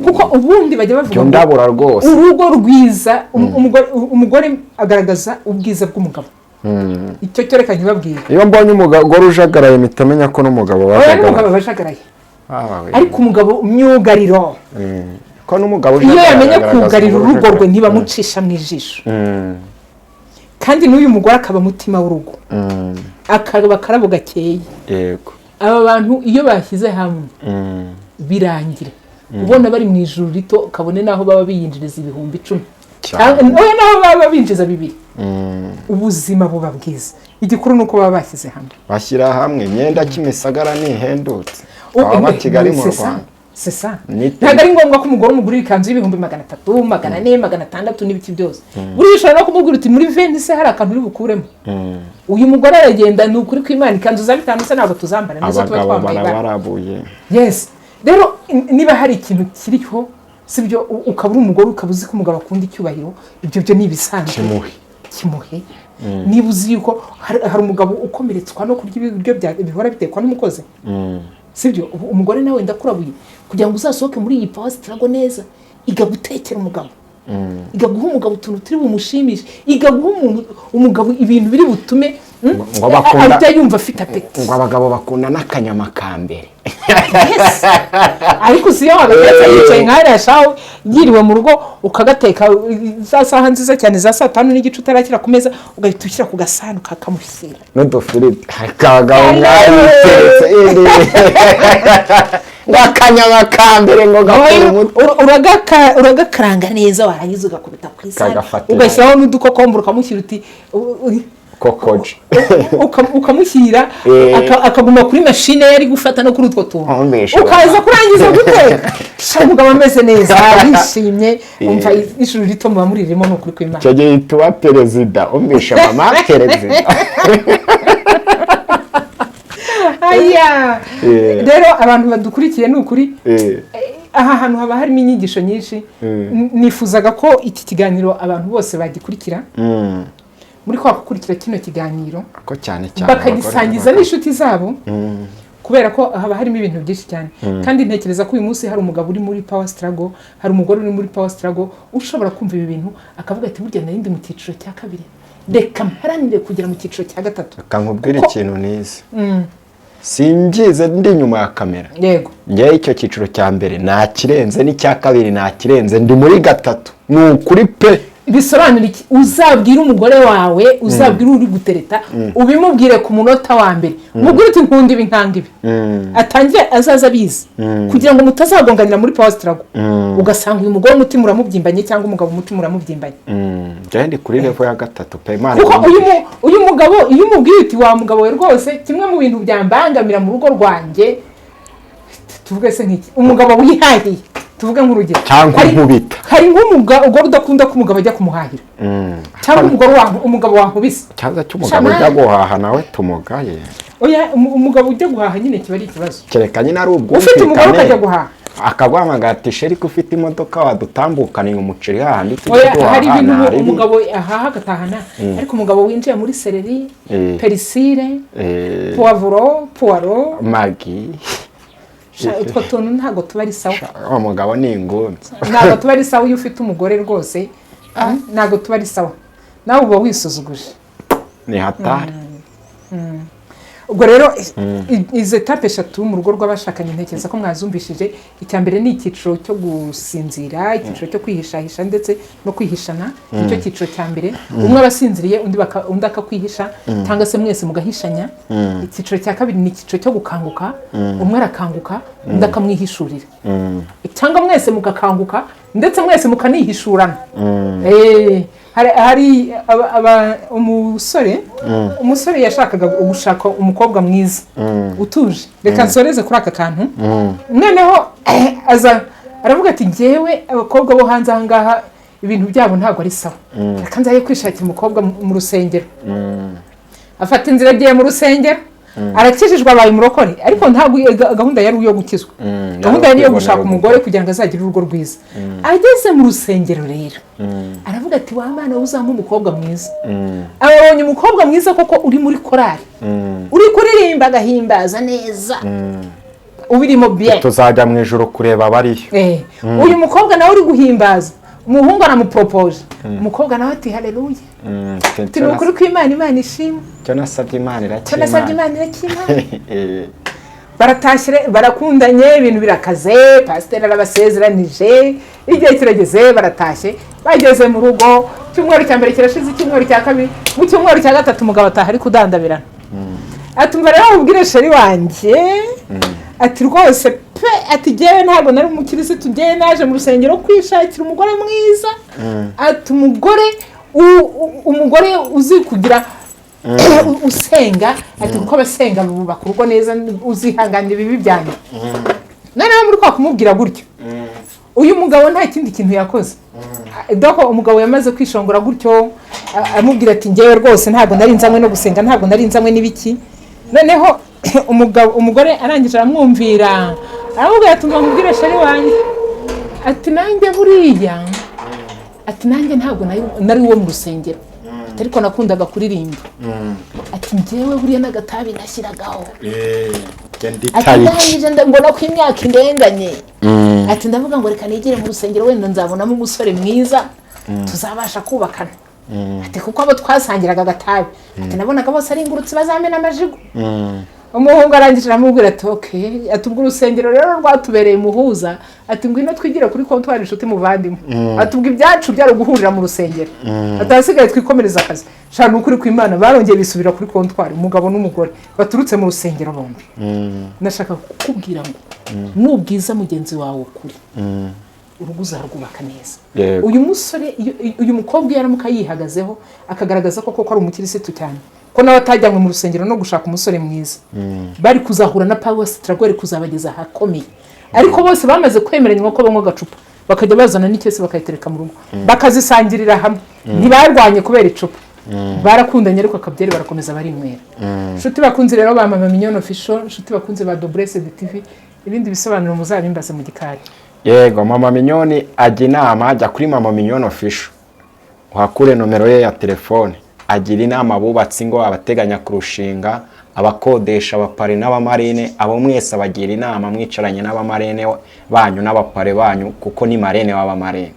Kuko ubundi bajya bavuga Ibyo ngo ndabura rwose. urugo rwiza, umugore agaragaza ubwiza bw'umugabo. Icyo cyo reka ntibabwire. Iyo mbonye umugore ujagaraye mpita menya ko n'umugabo Oya, wajagaraye. n'umugabo bajagaraye. Ah, we. Ariko umugabo myugariro, Ko n'umugabo iyo ujagaraye yamenye agaragaza kugarira umugore urugo rwe, ujagaraye. ntibamucisha mu ijisho. Kandi n'uyu mugore akaba umutima w'urugo, akaba akarabo gakeye. Aba bantu iyo bashyize hamwe birangira ubona bari mu ijuru rito, kabone n'aho baba biyinjiriza 10,000 Cyane. Oya, n'aho baba binjiza 2, ubuzima buba bwiza. Igikuru ni uko baba bashyize hamwe. Bashyira hamwe imyenda, Kimisagara ntihendutse, twaba Kigali mu C'est ça, Rwanda. c'est ça. Ni Ntabwo ari ngombwa ko umugore umugurira ikanzu y'300,000, 400, 600 n'ibiki byose. Buriya ushobora no kumubwira uti: "Muri 20 se hari akantu uri bukuremo?" Uyu mugore aragenda, ni ukuri kw'Imana, ikanzu za 5 se ntabwo tuzambara, nizo tuba Abagabo twambaye barabarabuye. Yes, rero niba hari ikintu kiriho, sibyo, ukaba uri umugore, ukaba uzi ko umugabo akunda icyubahiro, ibyo byo ni ibisanzwe. Kimuhe. Kimuhe. Niba uzi yuko hari umugabo ukomeretswa no kurya ibiryo bihora bitekwa n'umukozi, sibyo, ubu umugore nawe ndakurabuye, kugira ngo uzasohoke muri iyi power struggle neza, iga gutekera umugabo, iga guha umugabo utuntu turi bumushimishe, iga guha umugabo ibintu biri butume Ngo bakunda- ajya yumva afite appétit. Ngo abagabo bakunda n'akanyama ka mbere. Yes. Ariko si iyo wagatetse yicaye nka hariya shaho, yiriwe mu rugo, ukagateka za saha nziza cyane za saa 5:30 utarakira ku meza, ugahita ushyira ku gasahani ukakamushyira. N'udufiriti. Ariko abagabo mwabiteretse ngo akanyama ka mbere ngo gakora umutwe. Uragakaranga neza, warangiza ugakubita ku isahani, Kagafatira. ugashyiraho n'udukokombure, ukamushyira uti Kokoje. Ukamushyira akaguma kuri mashine yari gufata no kuri utwo tuntu. Ntumbeshe. Ukaza kurangiza guteka. Sha, umugabo ameze neza, yishimye, umva ijuru rito muba muririmo, ni ukuri kw'Imana. Icyo gihe tuba perezida, umvisha mama perezida. Aya. Rero abantu badukurikiye, ni ukuri, aha hantu haba harimo inyigisho nyinshi. Nifuzaga ko iki kiganiro abantu bose bagikurikira. Muri kwa gukurikira kino kiganiro, ko cyane cyane bakagisangiza abagore. n'inshuti zabo, kubera ko haba harimo ibintu byinshi cyane. Kandi ntekereza ko uyu munsi hari umugabo uri muri power struggle, hari umugore uri muri power struggle, ushobora kumva ibi bintu akavuga ati: "Burya nari ndi mu cyiciro cya kabiri, reka mparanire kugera mu cyiciro cya gatatu." Reka nkubwire ikintu nize, singize ndi inyuma ya kamera. Ngewe icyo cyiciro cya mbere ntakirenze, n'icya kabiri ntakirenze, ndi muri gatatu, ni ukuri pe. Bisobanura iki? Uzabwire umugore wawe, uzabwire uri gutereta, ubimubwire ku munota wa mbere. Umubwire uti: "Nkunda ibi, nkanga ibi." Atangire azaza abizi, kugira ngo mutazagonganira muri power struggle, ugasanga uyu mugore umutima uramubyimbanye cyangwa umugabo umutima uramubyimbanye. Njyewe ndi kuri level ya gatatu pe, Imana Kuko imuhe. uyu mugabo, iyo umubwiye uti: "Wa mugabo we, rwose kimwe mu bintu byambangamira mu rugo rwanjye," tuvuge se nk'iki, umugabo wihahiye, tuvuge nk'urugero. Cyangwa inkubita. Hari nk'umugore udakunda ko umugabo ajya kumuhahira, cyangwa umugabo wankubise. Cyaza cy'umugabo ujya guhaha nawe tumugaye. Oya, umugabo ujya guhaha nyine kiba ari ikibazo. Kereka nyine ari Ufite umugore ukajya ubwumvikane, guhaha. akaguhamagara ati: "Chéri, ko ufite imodoka, wadutambukaniye umuceri hahandi tujya Oya, guhaha?" hari ibintu Ntaribi. umugabo ahaha agatahana, ariko umugabo winjiye muri céleri, persil, poivron, poireau, Maggi. Sha, utwo tuntu ntabwo tuba ari sawa. Uwo mugabo ni ingunzu. Ntabwo tuba ari sawa. Iyo ufite umugore rwose, ntabwo tuba ari sawa, nawe uba wisuzuguje. Ni hatari. Ubwo rero izo étapes eshatu mu rugo rw'abashakanye, ntekereza ko mwazumvishije. Icya mbere ni icyiciro cyo gusinzira, icyiciro cyo kwihishahisha ndetse no kwihishana. Nicyo cyiciro cya mbere. Umwe aba asinziriye, undi akakwihisha, cyangwa se mwese mugahishanya. Icyiciro cya kabiri ni icyiciro cyo gukanguka. Umwe arakanguka, undi akamwihishurira, cyangwa mwese mugakanguka, ndetse mwese mukanihishurana. Hari umusore yashakaga gushaka umukobwa mwiza utuje. Reka nsoreze kuri aka kantu. Noneho aza aravuga ati: "Ngewe abakobwa bo hanze aha ngaha ibintu byabo ntabwo ari sawa, reka nzaye kwishakira umukobwa mu rusengero." Afata inzira, agiye mu rusengero, arakijijwe, abaye umurokore, ariko ntabwo iyo gahunda yari iyo gukizwa. Gahunda yari iyo gushaka umugore kugira ngo azagire urugo rwiza. Ageze mu rusengero rero aravuga ati: "Wa mwana we, uzampa umukobwa mwiza." Abonye umukobwa mwiza koko, uri muri korari, uri kuririmba, agahimbaza neza, ubirimo bien. Tuzajya mu ijoro kureba abariyo. Uyu mukobwa nawe uri guhimbaza, umuhungu aramuporopoje, umukobwa nawe ati: "Haleluya." Turi ukuri kw'Imana, Imana ishimwe. Icyo nasabye Imana. Icyo nasabye iracyimana. Imana irakimana. Baratashye, barakundanye, ibintu birakaze, pasiteri arabasezeranije, igihe kirageze, baratashye. Bageze mu rugo, icyumweru cya mbere kirashize, icyumweru cya kabiri, mu cyumweru cya gatatu umugabo ataha ari kudandabirana. Ati: "Umva rero mubwire chéri wanjye," ati, "rwose pe," ati, "jyewe ntabwo nari umukirisitu, njyewe naje mu rusengero kwishakira umugore mwiza," ati, "umugore umugore uzi kugira usenga," ati, "kuko abasenga bubaka urugo neza, uzihanganira ibibi byanjye." Noneho muri kwa kumubwira gutyo, uyu mugabo nta kindi kintu yakoze. Doko umugabo yamaze kwishongora gutyo, amubwira ati: "Ngewe rwose ntabwo nari nzanywe no gusenga, ntabwo nari nzanywe n'ibiki." Noneho umugabo, umugore arangije aramwumvira, aramubwira ati: "Mubwire chéri wanjye," ati, "nanjye buriya," ati, "nanjye ntabwo nari uwo mu rusengero," ati, "ariko nakundaga kuririmba," ati, "njyewe buriya n'agatabi nashyiragaho," ati, "ndangije mbona ko imyaka indenganye," ati, "ndavuga ngo reka nigire mu rusengero, wenda nzabonamo umusore mwiza tuzabasha kubakana," ati, "kuko abo twasangiraga agatabi," ati, "nabonaga bose ari ingurutsi bazamena amajigo." Umuhungu arangije aramubwira ati: "Okay," ati, "ubwo urusengero rero rwatubereye umuhuza," ati, "ngwino twigire kuri comptoir, inshuti muvandimwe," ati, "ubwo ibyacu byari uguhurira mu rusengero," ati, "ahasigaye twikomereza akazi." Shana, ukuri kw'Imana, barongeye bisubira kuri comptoir, umugabo n'umugore baturutse mu rusengero bombi. Nashaka kukubwira ngo nubwiza mugenzi wawe ukuri, urugo uzarwubaka neza. Uyu musore, uyu mukobwa, iyo aramuka yihagazeho akagaragaza ko koko ari umukirisitu cyane, ko nawe atajyanywe mu rusengero no gushaka umusore mwiza, bari kuzahura na power struggle kuzabageza ahakomeye. Ariko bose bamaze kwemeranywa ko banywa agacupa, bakajya bazana n'ikesi bakayitereka mu rugo, bakazisangirira hamwe. Ntibarwanye kubera icupa, barakundanye, ariko akabyeri barakomeza barinywera. Inshuti bakunze rero ba Mama Mignone Official, inshuti bakunze ba Dobresse TV, ibindi bisobanuro muzabimbaze mu gikari. Yego, Mama Mignone ajya inama. Ajya kuri Mama Mignone Official uhakure nomero ye ya telefone. Agira inama abubatsi ngo abateganya kurushinga, abakodesha, abaparrain n'abamarraine, abo mwese abagira inama mwicaranye n'abamarraine banyu n'abaparrain banyu, kuko ni marraine w'abamarraine.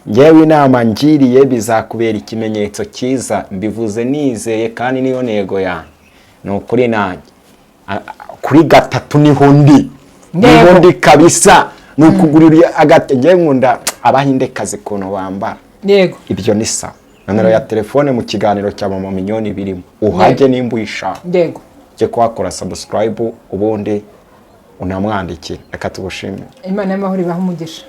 Ngewe inama ngiriye, bizakubera ikimenyetso cyiza. Mbivuze nizeye kandi niyo ntego yanjye, ni ukuri. Nanjye kuri gatatu niho ndi, niho ndi kabisa. Ni ukugurira agate. Ngewe nkunda abahindekazi ukuntu bambara. Ibyo ni sawa. Nomero ya telefone mu kiganiro cya Mama Mignone birimo, uhajye nimba uyishaka. Ujye kuhakora subscribe, ubundi unamwandikire. Reka tugushimire. Imana y'amahoro ibaha umugisha.